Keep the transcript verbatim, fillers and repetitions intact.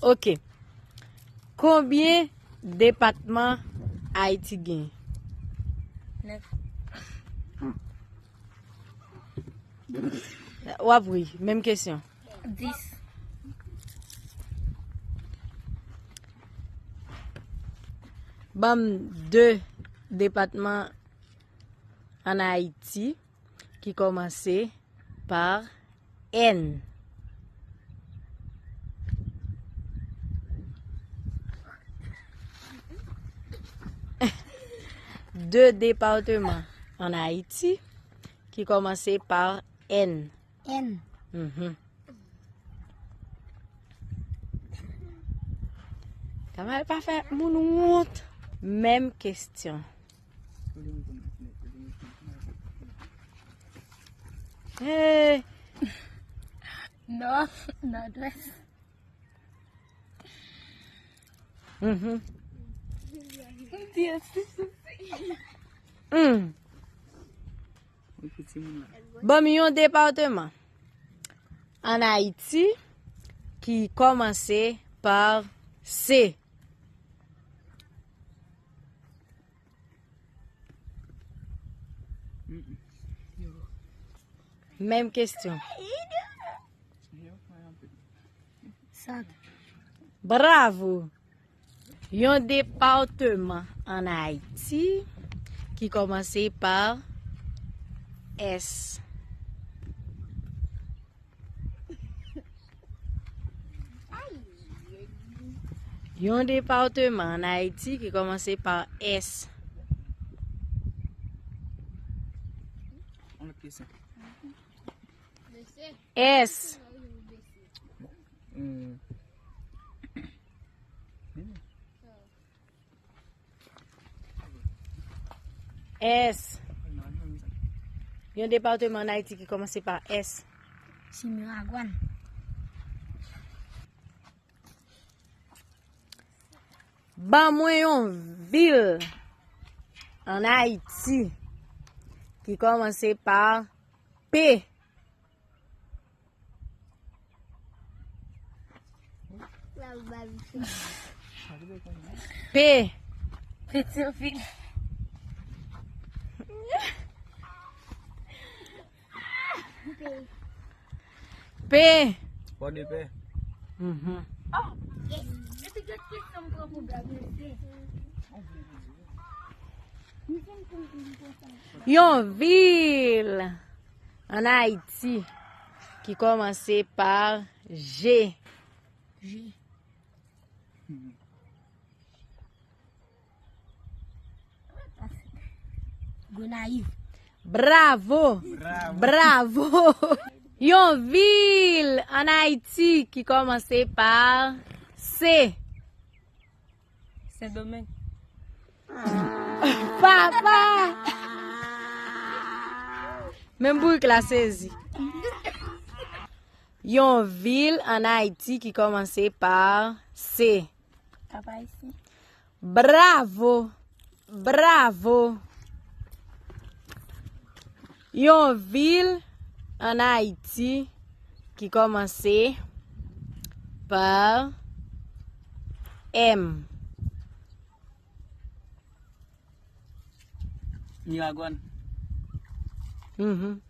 Ok. Konbyen depatman Ayiti gen? Nèf. W ap ri, menm kesyon. Dis. Ban m de depatman ann Ayiti ki kòmanse pa N. De depatman ann Ayiti ki kòmanse pa N. N. Mhm. Kamal pa fè moun wont. Menm kesyon. Hey. Nò, Nòdwès. Mhm. Yes. Mm. Ban m yon depatman ann Ayiti ki kòmanse pa C. Menm kesyon. Sant. Bravo! Yon depatman ann Ayiti ki kòmanse pa S. Yon depatman ann Ayiti ki kòmanse pa S. S. S. Yon depatman ann Ayiti ki kòmanse pa S. Simiragwan. Ban mwen yon vil ann Ayiti ki kòmanse pa P. P. Petyonvil. P. Pòdepè. Mhm. Yon vil ann Ayiti ki kòmanse pa G. G. Gonayiv. Bravo! Bravo! Bravo! Yon vil ann Ayiti ki kòmanse pa C. Sendomeng. Papa! Menm bourik la sezi. Yon vil ann Ayiti ki kòmanse pa C. Kap Ayisyen. Bravo! Bravo! Yon vil ann Ayiti ki kòmanse pa M. Miragwàn. Mhm.